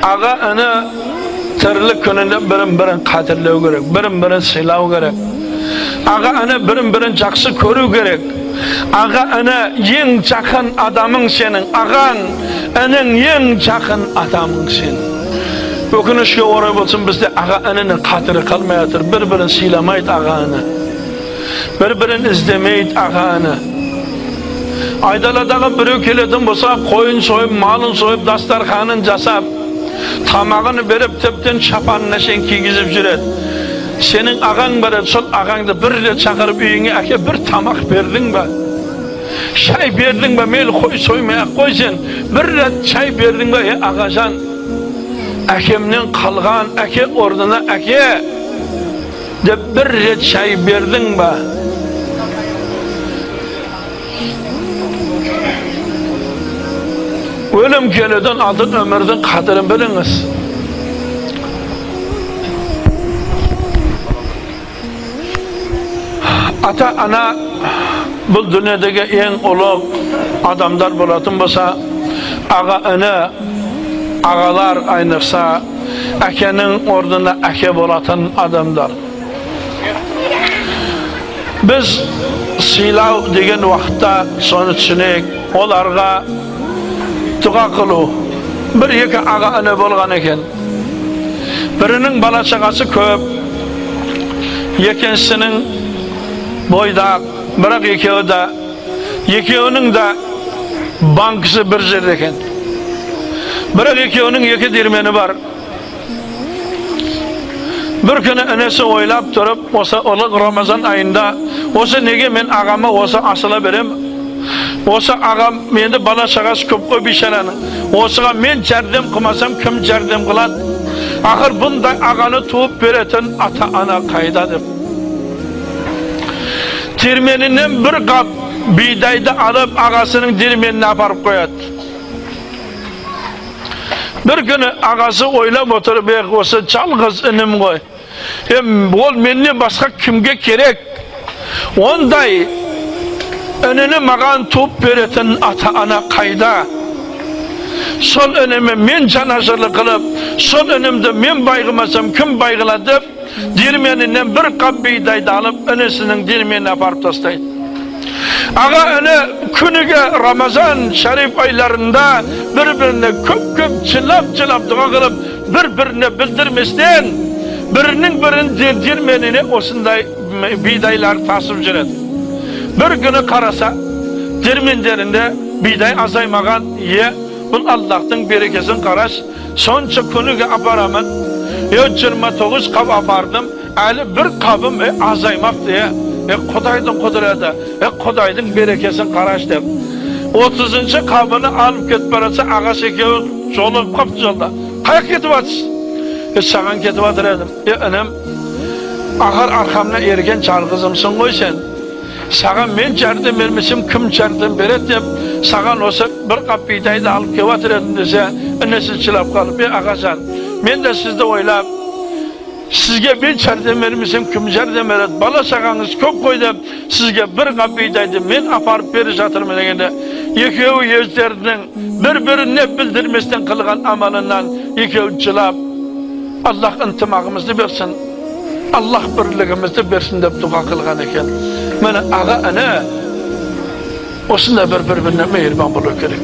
Аға-іні тірлік күнінде бірін-бірін қадірлеу керек, бірін-бірін сыйлау керек. Аға-іні бірін-бірін жақсы көру керек. Аға-іні ең жақын адамың сенің, ағаң, інің ең жақын адамың сенің. Өкінішке орай болсын, бізде аға-інінің қадірі қалмай жатыр, бір-бірін сыйламайды аға-іні. Бір-бірін іздемейді аға-іні. Айдаладағы біреу келетін болса, қойын сойып, малын сойып, дастарханын жасап, тамағын беріп, тіптен шапанына шейін кигізіп жүреді. Сенің ағаң бар еді, сол ағаңды бір рет шақырып үйіңе әке бір тамақ бердің ба? Шай бердің ба? Мейлі қой соймай ақ қой сен. Бір рет шай бердің ба? Е, ағажан, әкемнен қалған әке орнына әке деп бір рет шай бердің ба? Өлім келуден алдын өмірдің қадірін біліңіз. Ата-ана бұл дүниедегі ең ұлық адамдар болатын болса, аға-іні, ағалар айнықса, әкенің орнына әке болатын адамдар. Біз сыйлау деген уақытта соны түсінейік, оларға дұға қылу. Бір-екі аға-іні болған екен. Бірінің бала шағасы көп, екіншісінің бойдақ, бірақ екеуінің де банкісі бір жерде екен. Бірақ екеуінің екі диірмені бар. Бір күні інісі ойлап тұрып, осы ұлық Рамазан айында, осы неге мен ағама осы асыла берем? Осы ағам енді бала шағасы көп қой бейшараның. Осыға мен жәрдем қылмасам, кім жәрдем қылады? Ақыр бұндай ағаны туып беретін ата-ана қайда деп. Диірменінен бір қап бидайды алып, ағасының диірменіне апарып қояды. Бір күні ағасы ойлап отырып, осы жалғыз інім ғой. Ол менен басқа кімге керек? Ондай ініні маған туып беретін ата-ана қайда? Сол ініме мен жанашырлық қылып, сол інімді мен бай қылмасам, кім бай қылады деп, диірменінен бір қап бидайды алып, інісінің диірменіне апарып тастайды. Аға іні күніге Рамазан шариф айларында бір-біріне көп-көп жылап-жылап дұға қылып, бір-біріне білдірместен, бірінің бірін диірменіне осындай бидайлар тасып жүреді. Бір күні қараса, диірмендерінде бидай азаймаған, бұл Аллахтың берекесін қараш, сонша күніге апарамын, 29 қап апардым, әлі бір қабым азаймапты, Құдайдың құдіреті, Құдайдың берекесін қараш деп. 30-шы қабыны алып кетіп баратса, ағасы екеуі жолығып қапты жолда. Қаяқ кетіп жатсыз? Саған кетіп жатыр едім. Інім, ақыр арқамнан ерген жалғызымсың ғой сен. Саған мен жәрдем бермесем, кім жәрдем береді деп, саған осы бір қап бидайды алып келіп жатыр едім десе, інісі жылап қалып, ағажан, мен де сізді ойлап, сізге мен жәрдем бермесем, кім жәрдем береді? Бала шағаңыз көп қой деп, сізге бір қап бидайды мен апарып бере жатырмын дегенде, екеуі өздерінің бір-біріне білдірместен қылған амалынан екеуі жылап, Аллах ынтымағымызды берсін, Аллах бірлігімізді берсін деп дұға қылған екен. Міне аға іні осындай бір-біріне мейірбан болу керек.